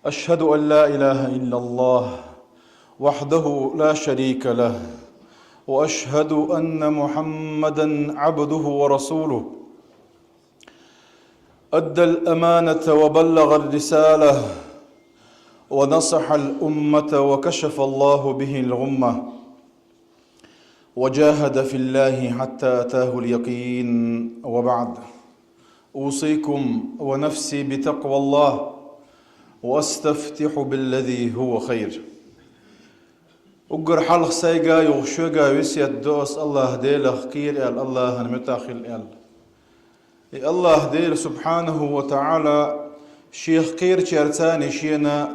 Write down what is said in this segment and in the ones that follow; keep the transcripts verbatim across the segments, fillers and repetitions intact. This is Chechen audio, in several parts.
أشهد أن لا إله إلا الله وحده لا شريك له، وأشهد أن محمدا عبده ورسوله. أدى الأمانة وبلغ الرسالة، ونصح الأمة، وكشف الله به الغمة، وجاهد في الله حتى أتاه اليقين، وبعد. أوصيكم ونفسي بتقوى الله، وأستفتح بالذي هو خير. Уггар хьалха сайга, юха шуга весет ду ас Аллахь Делах кхера аьлла, Аллахьан муьтӀахь хила аьлла. И Аллахь Дела субхьанаху ва таӀала Шех кхерачаьрца а, Шена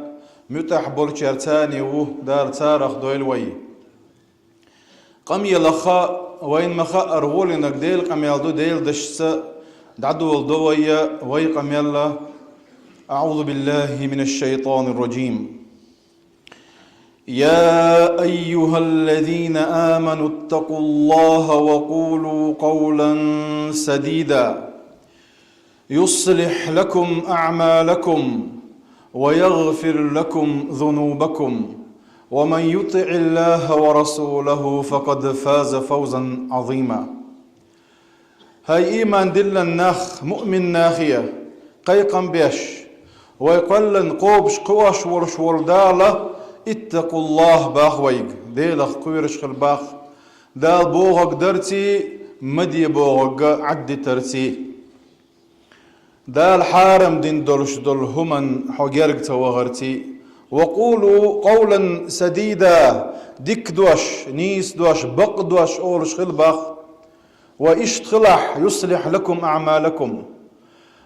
муьтӀахь болчаьрца а ву, Дала царах дойла вай. Къамелах а, вайна ма-хаъара, гӀолинарг Делан къамел ду, Делан дашца дӀадоладу вай, вай къамел а. أعوذ بالله من الشيطان الرجيم. يا أيها الذين آمنوا اتقوا الله وقولوا قولا سديدا يصلح لكم أعمالكم ويغفر لكم ذنوبكم ومن يطع الله ورسوله فقد فاز فوزا عظيما. ХӀай иман диллина нах, муъмин нахе, кхайкхам беш, вай кхоьллина кхобуш кхуьош волуш волу Дала, اتقوا الله боху вайга, Делах кхоьруш хила боху, Дала бохург дарца а, ма де бохург Ӏад дитарца а. Дала хьарам дина долуш долу хӀуманна хьо герга ца вахарца а. وقولوا قولا سديدا, дика дош, нийса дош, бакъ дош олуш хила боху. Ва иштта хилахь, يصلح لكم أعمالكم.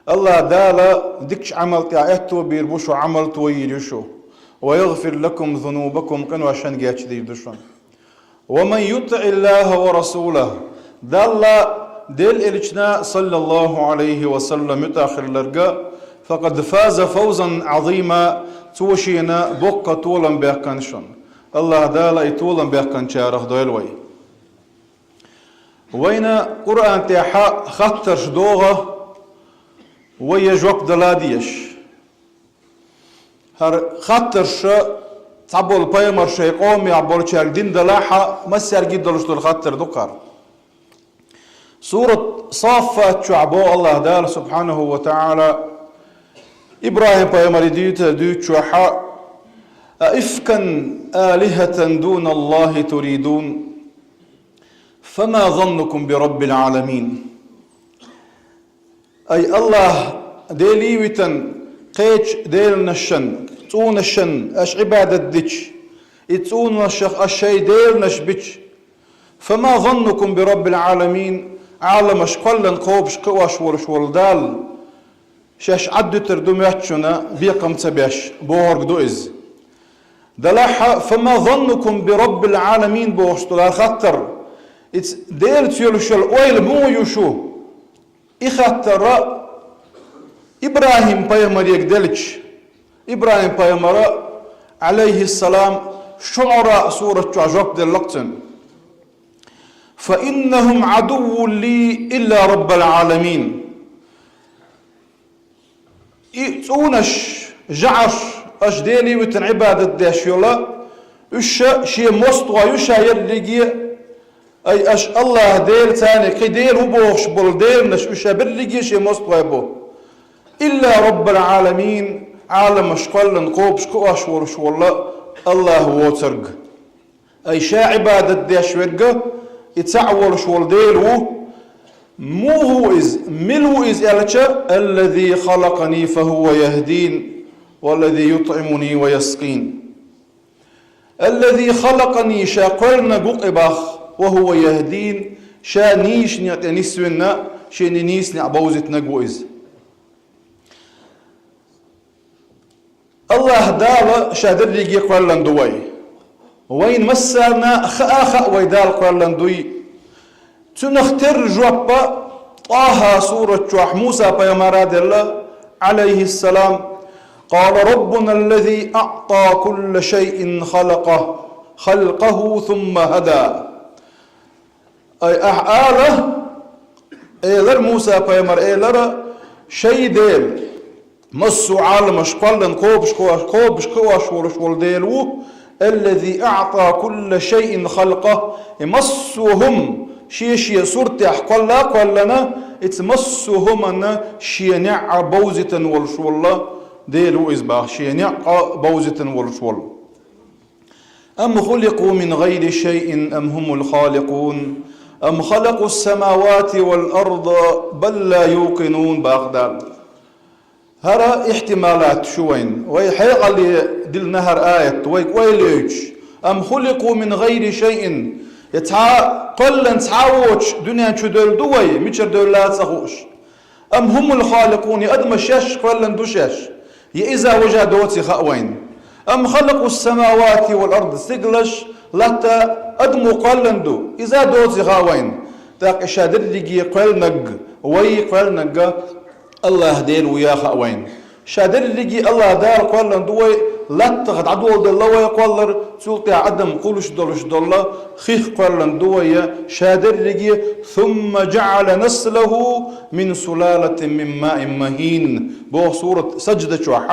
Аллахь Дала дикачу Ӏамал тӀехь аьтто бийр бу, шу Ӏамал тойийр ю шу. ويغفر لكم ذنوبكم, къиношна гечдийр ду шуна. ومن يطع الله ورسوله, Далла, Делан Элчанна, саллаллаху Ӏалайхи ва саллам, муьтӀахь хилларг, فقد فاز فوزا عظيما, цо шена боккха толам баьккхина шуна. Аллахь Дала и толам баьккхинчарах дойла вай. Вайна Къуръан тӀехь хаттарш догӀу, вай я жоп дала дезаш. ХӀара хаттарш цхьаболу пайхамар шайн къомехь болчаьрга дина далахь а, массаьрга а долуш долу хаттар ду-кх хӀара. Сурат Саффат чохь боху Аллахь Дала субхьанаху ва таӀала, ИбрахӀим-пайхамаре дуьйцу, дуьйцучохь: أئفكا آلهة دون الله تريدون فما ظنكم برب العالمين. Ай Аллахь, Деле витина, кхечу деланашна, цӀунашна аша Ӏибадат дича, и цӀунашах аша шайн деланаш бича, فما ظنكم برب العالمين, Ӏаламаш кхоьллина кхобуш кхуьош волуш волу Далла шаьш Ӏад дуьтур ду моьтту шуна, бекхам ца беш, бохург ду иза. Делахь а, فما ظنكم برب العالمين бохуш долу хаттар, иза Делаца йолуш йолу ойла муха ю шу? И хаттар ИбрахӀим-пайхамарега делча, ИбрахӀим-пайхамара, Ӏалайхиссалам, ШуӀара сурат чохь жоп делла-кх цунна: فإنهم عدو لي إلا رب العالمين. И цӀунаш, жӀарш, аша Деле витина Ӏибадат деш йолу, уьш ша шен мостагӀий ю, ша ерриге а, ай аша Аллахь Дела, царна кхин дела ву бохуш болу деланаш, уьш ша берриге а шен мостагӀий бу. إلا رب العالمين, Ӏаламаш кхоьллина кхобуш кхуьош волуш волу Аллахь воцург. Ай ша Ӏибадат деш верг, и цхьаъ волуш волу Дела ву. Муха ву иза, мила ву иза аьлча: الذي خلقني فهو يهدين، والذي يطعمني ويسقين. الذي خلقني, ша кхоьллинарг ву-кх и боху, وهو يهدين, ша нийсачу некъа тӀе нисвина, шена и нийса некъ бовзийтинарг ву иза. Аллахь Дала ша дерриге а кхоьллина ду вай. Вайна массарна а хаа а хаьа вай Дала кхоьллина дуй. Цунах терра жоп ТӀаха сурат чохь Муса-пайхамара делла, Ӏалайхиссалам: قال ربنا الذي أعطى كل شيء خلقه، خلقه ثم هدى. Ай, ахь ала, элира Муса-пайхамара, элира: шайн Дела, Массо а Ӏаламаш кхоьллина кхобуш кхо-, кхобуш кхоъош волуш волу Дела ву, الذي أعطى كل شيء خلقه, и массо а хӀума шен-шен суртехь кхолла а кхоьллина, иза массо а хӀуманна шен неӀ а бовзийтина волуш волу Дела ву иза боху, шен неӀ а бовзийтина волуш волу. أم خلقوا من غير شيء أم هم الخالقون أم خلقوا السماوات والأرض بل لا يوقنون, боху Дала. ХӀара ихтималат шу вайн, вай хьекъале диллина хӀара аят, вайга ойла йойтуш: أم خلقوا من غير شيء, я цхьа а кхоьллина цхьа а воцуш дуьнен чу девлла ду вай, мичара девлла а ца хууш? أم هم الخالقون, я адамаш шаьш кхоьллина ду шаьш, я иза важа доций хаьа вайна? أم خلقوا السماوات والأرض, стиглаш, латта адамо кхоьллина ду, иза доций хаьа вайна? ТӀаккха ша дерриге кхоьллинарг, вай кхоьллинарг АллахӀ Дела ву а хаьа вайна. Ша дерриге АллахӀ Дала кхоьллина ду вай, латтах дӀадоладелла вай кхоллар, цул тӀаьхьа адам кхуллуш долуш долу хих кхоьллина ду вай, ша дерриге. ثم جعل نسله من سلالة من ماء مهين, боху сурат Сажда чохь.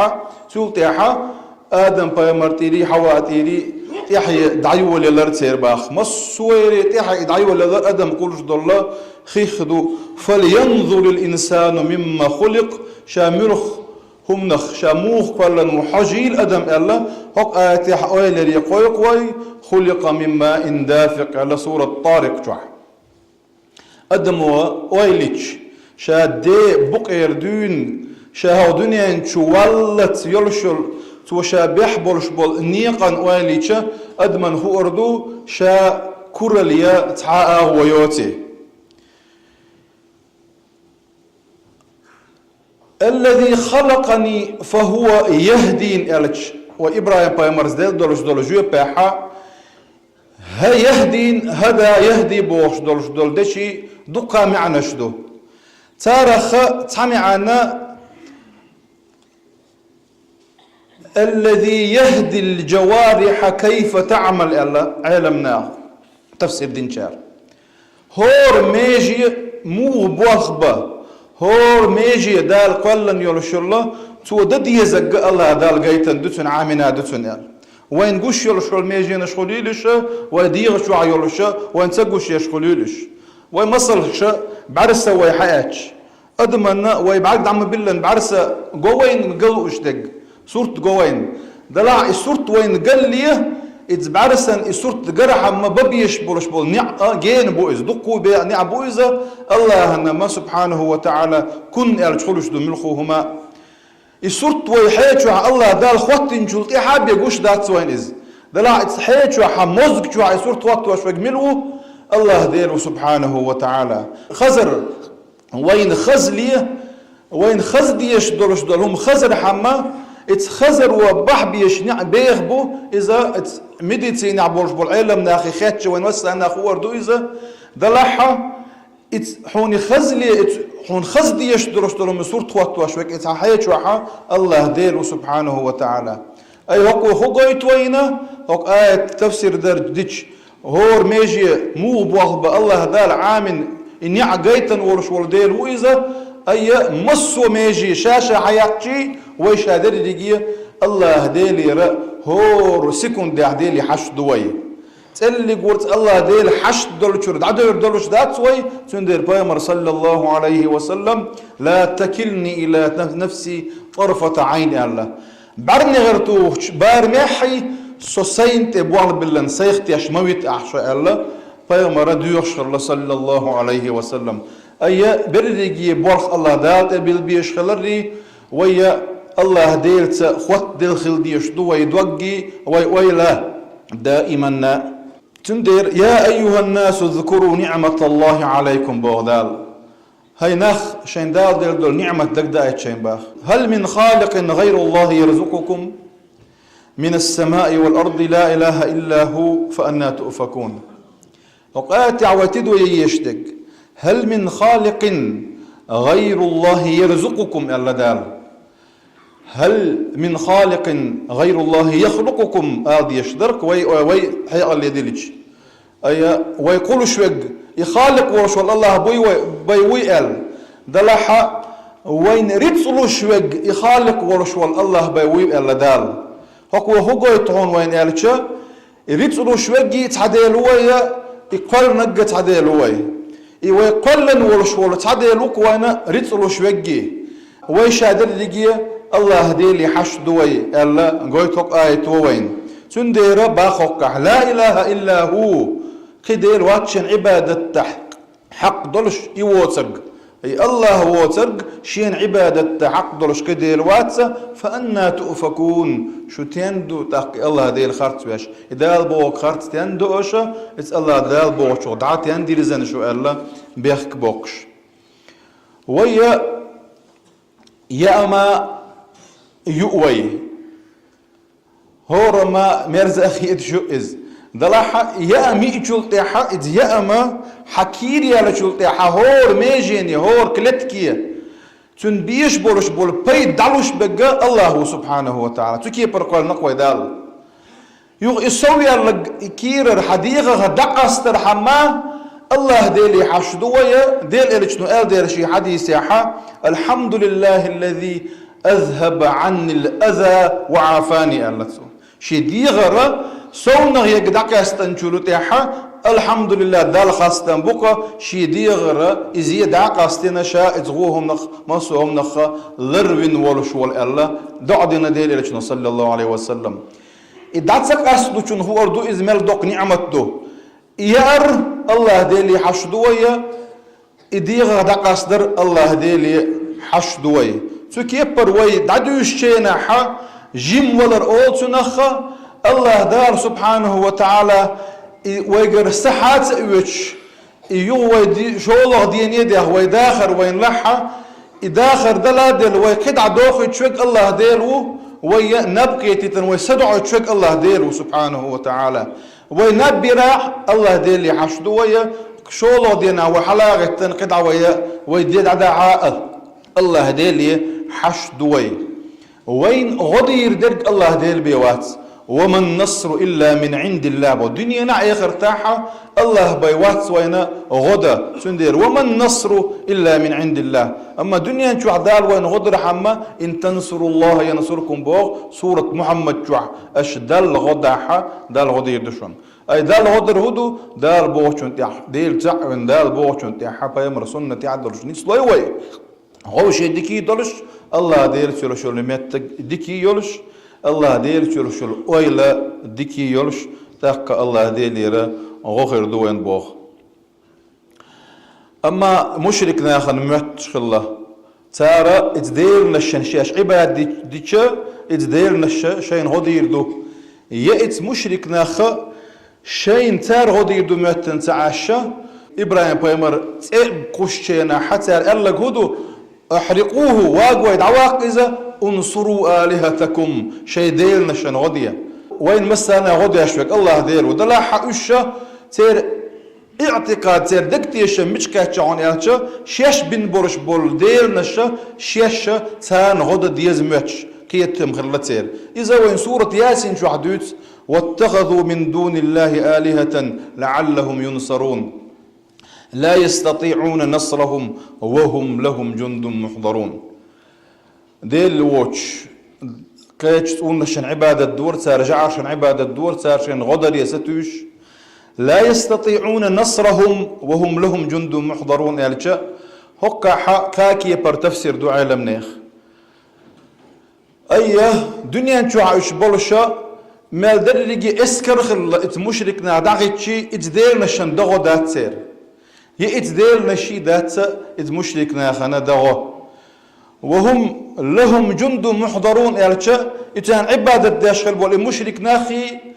Цул тӀаьхьа Адам-пайхамар тӀера, Хьава тӀера тӀаьхье дӀайолаелар церан боху. Массо а тӀаьхье дӀайолаелар адам кхуллуш долу хих ду. فلينظر الإنسان مم خلق, ша муьлха хӀуманах, ша муха кхоьллина ву хьожийла адам аьлла, хӀокху аятехь ойларе кхойкху вай, خلق من ماء دافق аьлла сурат ТӀарикъ чохь. Адамо ойла йича, ша Ден букъера дуьйна, ша хӀокху дуьнен чу валлалц йолуш йолу, цо ша бехь болуш болу некъан ойла йича, адамна хуур ду, ша куралла я, цхьа а агӀо йоций. الذي خلقني فهو يهدين аьлча, вай ИбрахӀим-пайхамарца делла долуш долу жоьпехь, هي يهدين, هدى يهدي бохуш долуш долу деши дуккха маьӀнаш ду. Царах цхьа маьӀна الذي يهدي الجوارح كيف تعمل аьлла Ӏеламнаха, тафсир динчара. ХӀора меже муха болх бан, хӀора меже Дала кхоьллина йолуш йолу, цо дан дезарг АллахӀ Дала гайтина ду цунна, Ӏамийна ду цунна аьлла. Вайна гуш йолуш йолу меженаш хуьлийла уьш, вай дегӀан чохь йолуш, вайна ца гуш еш хуьлийла уьш. Вай масалш, бӀаьрса вай хьаэцча, адамна вай бӀаьрг дӀа ма-биллина бӀаьрса го вайна ган лууш дерг, сурт го вайна. Делахь и сурт вайна галле, иза бӀаьрсан и сурт гархьама бан безаш болуш болу неӀ а гена бу иза, дуккха а бен неӀ бу иза, АллахӀана ма, субхьанаху ва таӀала, кун аьлча хуьлуш ду муьлхха хӀума. И сурт вай хье чохь АллахӀ Дала хӀоттинчул тӀаьхьа бен гуш дац вайна иза. Делахь иза хье чохь, мозга чохь и сурт хӀоттош верг мила ву? АллахӀ Дела ву, субхьанаху ва таӀала. Хазар, вайна хазле, вайна хаза дезаш долуш долу хӀума хазархьама, иза хазаро бахьа безаш неӀ беха бу, иза, иза медицинехь болуш болу Ӏеламнахе хетча, вайна массарна хуур ду иза. Делахь, иза хьуна хазле, иза хьуна хаза дезаш долуш долу хӀума, сурт хӀоттош верг, иза хьан хье чохь АллахӀ Дела ву, субхьанаху ва таӀала. Ай, хӀокхо хӀун гойту вайна, хӀокху аят тафсир дар дича, хӀора меже муха болх бан АллахӀ Дала Ӏамийна и неӀ гайтина волуш волу Дела ву иза, ай, массо а меже ша-ша хьаяьккхича, вай ша дерриге АллахӀ Делера хӀора секундехь Деле хьашт ду вай. ЦӀеллиг вурца АллахӀ Дела хьашт долчуьра дӀадевр долуш дац вай, цундела пайхамар, саллаллаху Ӏалайхи ва саллам: لا تكلني إلى نفسي طرفة عين аьлла. БӀаьрнегӀар тухучу барамехь со сайна тӀе болх биллина сайх теш ма вита ахь шо аьлла, пайхамара доьхуш хилла, саллаллаху Ӏалайхи ва саллам. Айя, берриге болх АллахӀ Дала тӀе билла безаш хиларрий, вайя АллахӀ Делаца хӀоттаделла хила дезаш ду вай доггий, вай ойла даиманна. Цундела: يا أيها الناس اذكروا نعمة الله عليكم, боху Дала. ХӀай нах, шайн Дала делла долу ниӀмат дагадоуьйту шайн, боху. هل من خالق غير الله يرزقكم من السماء والأرض لا إله إلا هو فأنى تؤفكون. ХӀокху аятехь вай тидам беш дерг: هل من خالق غير الله يرزقكم, аьлла Дала. هل من خالق غير الله يخلقكم, ала дезаш дара-кх вай, вай хьекъале дилича. Айя, вай кхуллуш верг, и Халикъ волуш волу АллахӀ буй вай, бай вуй аьлла. Делахь а, Вайна рицкъ луш вег и Халикъ волуш волу Аллах бай вуй аьлла Дала. ХӀокхо хӀу гойту хьуна вайна аьлча, и рицкъ луш вегги цхьа Дела ву вай, и кхоьллинарг цхьа Дела ву вай. И вай кхоьллина волуш волу цхьа Дела ву-кх вайна рицкъ луш вегги. Вай ша дерриге Аллах Деле хьашт ду вай аьлла гойту хӀокху аято вайна. Цундела боху хӀокхахь: «Ла илаха илла хӀу», кхин Дела вац шен Ӏибадатта хьакъ долуш и воцург. И Аллах воцург, шена Ӏибадатта хьакъ долуш кхин Дела вац, «фа анна туъфакун», шу стенна ду тӀаккха и Аллах Дела харц веш? И Дала бохург харц стенна ду аша, иза Аллах Дала бохучух дӀа стенна дирзина шу аьлла, бехк боккхуш. Вай я, яа ма юу вай. ХӀора ма мерза а хеташ ю иза. Делахь а, яа миъчул тӀаьхьа, иза яа ма хьан кийра яьллачул тӀаьхьа, хӀора межене, хӀора клетке цуьнан безаш болуш болу пайда дӀалуш берг Аллах ву, субхьанаху ва таӀала. Цу кепара кхоьллина-кх вай Дала. Юха и сов яьлларг и кийрара хьан дегӀах дӀакъастархьама, Аллах Деле хьашт ду вай, Делан Элчано аьлла дера шен хьадисехь: «Алхьамдулиллахиллази азхьаба Ӏаннил аза ва Ӏафани», аьлла цо. Шен дегӀара совнагӀа ерг дӀакъаьстинчул тӀаьхьа, алхьамдулиллах, Далла хастам бу-кх, шен дегӀара и зе дӀакъастийна, ша иза гӀо хӀуманах, массо а хӀуманах ларвина волуш волу аьлла, доӀа дина Делан Элчано, саллаллаху Ӏалайхи ва саллам. И дӀа ца къасталучунна хуур ду иза мел доккха ниӀмат ду. И яар Аллах Деле хьашт ду вай, и дегӀах дӀакъастадар Аллах Деле хьашт ду вай. Цу кепара вай дӀадуьйшучу хенахь жима валар олу цунах, Аллах Дала, субхьанаху ва таӀала, и вайгара са хьаца а оьцуш, и юха вай ди-, шолгӀа дене а дехна, вай дахар вайна лахь, и дахар дала а делла, вай кхидӀа дохуьйтуш верг Аллах Дела ву, вай наб кхетийтина, вай садоӀуьйтуш верг Аллах Дела ву, субхьанаху ва таӀала. Вай наб бирахь, Аллах Деле хьашт ду вай, шолгӀа денахь вай хьала а гӀеттина, кхидӀа вай, вай де дӀадахьа а, Аллах Деле хьашт ду вай. Вайна гӀо дийр дерг Аллах Дела бен вац. «Ва ман насру илла мин Ӏиндиллах», бо. Дуьненахь а, эхартахь а Аллах бен вац вайна гӀо дан. Цундела: «Ва ман насру илла мин Ӏиндиллах». Амма дуьнен чохь Дала вайна гӀо дархьама: «Ин тансуруллаха янсуркум», боху сурат Мухьаммад чохь. Аша Далла гӀо дахь, Далла гӀо дийр ду шуна. Ай, Далла гӀо дар хӀун ду? Дала бохучунна тӀехь, Дела цхьаъ вина, Дала бохучунна тӀехь, пайхамаран суннатехь долуш нислой вай. ГӀовший дикий долуш, Аллах Делаца йолуш йолу меттиг дикий йолуш, Аллах Делаца йолуш йолу ойла дикий йолуш, тӀаккха Аллах Делера гӀо хир ду вайн боху. Амма мушрик нахана моьттуш хилла. Цара иза деланашна шаьш Ӏибадат ди-, дича, иза деланаша шайна гӀо дийр ду. Я иза мушрик наха шайна цара гӀо дийр ду моьттина ца Ӏаш, ИбрахӀим-пайхамар цӀе кхуссучу хенахь цара аьлларг хӀун ду: «Ахьрикъуху, вагой, дӀаваккха иза, унсуру алихатакум, шайн деланашна гӀо де». Вайна массарна гӀо деш верг Аллах Дела ву. Делахь а уьш ша церан иӀтикъад, церан дегтешам мича кхаьчна хьуна аьлча, шаьш бина болуш болу деланаша шаьш царна гӀо дан деза моьттуш кхетам хилла церан. Иза вайн сурат Ясин чохь дуьйцу: «Ваттахазу мин дуниллахи алихатан лааллахум юнсарун. Ла ястатиъуна насрахум ва хум лахум жундун мухдарун». Дела воцуш, кхечу цӀунашна Ӏибадат дора цара, жӀаршна Ӏибадат дора цара, шайна гӀо даре сатуьйсуш. «Ла ястатиъуна насрахум ва хум лахум жундун мухдарун», аьлча, хӀокхахь кхаа кепара тафсир ду Ӏеламнех. Айя, дуьнен чохь уьш болуша, мел дерриге эскар а хилла, иза мушрик нах дӀахӀиттичи, иза деланашна дан гӀо дац церан. Я иза деланашший дац иза мушрик нахана дан гӀо. «Ва хум лахум жундун мухдарун», аьлча, и царна Ӏибадат деш хила болу и мушрик наххий,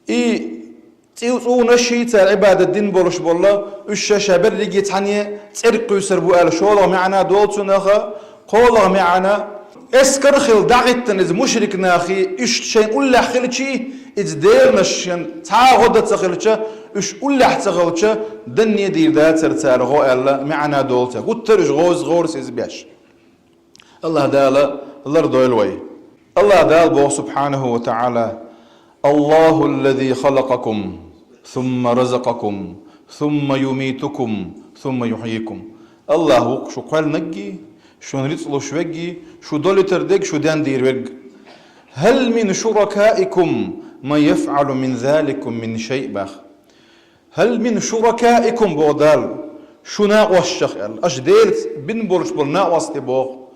и цӀив цӀунашший цара Ӏибадат дина болуш болла, уьш ша-ша берриге цхьаьна цӀерга кхуьйсур бу аьлла шолгӀа маьӀна долу цунаха, кхоалгӀа маьӀна: эскар а хилла дӀахӀиттина иза мушрик наххий, уьш шайн уллехь хилчий, иза деланашна цхьа а гӀо дан ца хилча, уьш уллехь ца хилча, данне а дийр дацара цара гӀо аьлла маьӀна долу цаьрга. Гуттар а уьш гӀовза гӀорасиз беш. Аллах Дала лардойла вай. Аллах Дала боху, субхьанаху ва таӀала: «Аллаху ллази халакъакум, сумма разакъакум, сумма юмитукум, сумма юхьйикум». Аллах ву-кх шу кхоьллинарггий, Шун рицкъ луш верг, шу долитар дерг, шу дендийр верг. «Хьал мин шуракаикум ман яфъалу мин заликум мин шай», бах. «Хьал мин шуракаикум», бох Дала, шу накъостех аьлла. Аша Делаца бина болуш болу накъостий бох.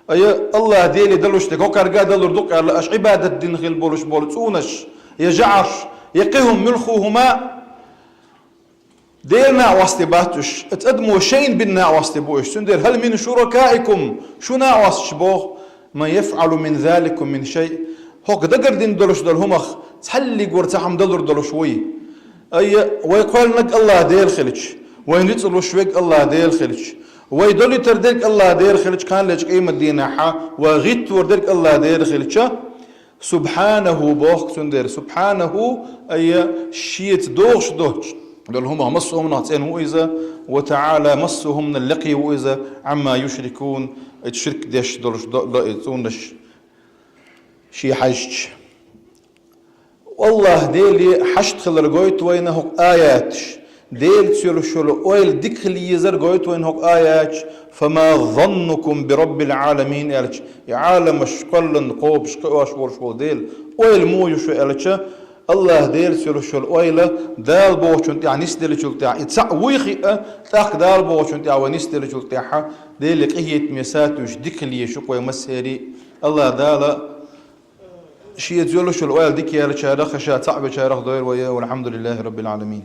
Ай, Аллах Деле далуш дерг хӀокхаьрга а далур ду-кх аьлла, аша Ӏибадат дина хила болуш болу цӀунаш, я жӀараш, я кхин хӀума, муьлхха хӀума, Делан накъостий бац уьш, оцу адамо шайна бина накъостий бу уьш. Цундела «хьал мин шуракаикум», шу накъосташ бох, «ман яфъалу мин заликум мин шай», хӀокху дагардина долуш долу хӀумах цхьаллиг вара цхьа хӀума далур долуш вуй. Ай, вай кхоьллинарг Аллах Дела хилча, вайн рицкъ луш верг Аллах Дела хилча, вай долитар дерг Аллах Дела хилча, кханалечу къематдийнахьа вай гӀиттор дерг Аллах Дела хилча, «Субхьанаху», боху цундела. «Субхьанаху», ай, шеца догӀуш доцуш долу хӀумах массо а хӀуманах цӀена ву иза, «ва таӀала», массо а хӀуманал лекхе ву иза, «Ӏамма юшрикун», оцу ширк деш долуш до-, до-, цӀунаш шен хьаьжча. Аллах Деле хьашт хилар гойту вайна хӀокху аяташ. Делаца йолуш йолу ойла дика хила езар гойту вайна хӀокху аяташ. «Фама заннукум би раббил Ӏаламин», аьлча, и Ӏаламаш кхоьллина кхобуш кхиош волуш волу Дела ойла муха ю шу аьлча, Аллах Делаца йолуш йолу ойла Дала бохучунна тӀехь нисделлачул тӀехь, и цхьаъ вуй хиъа, тӀаккха Дала бохучунна тӀехь вай нисделлачул тӀехьа, Деле къинхетаме сатуьйсуш дика хила езаш ю-кх вай массерий. Аллах Дала Шеца йолуш йолу ойла дика яьллачарах, ша цхьаъ бечарах дойла вай, валхьамдулиллахи раббил Ӏаламин.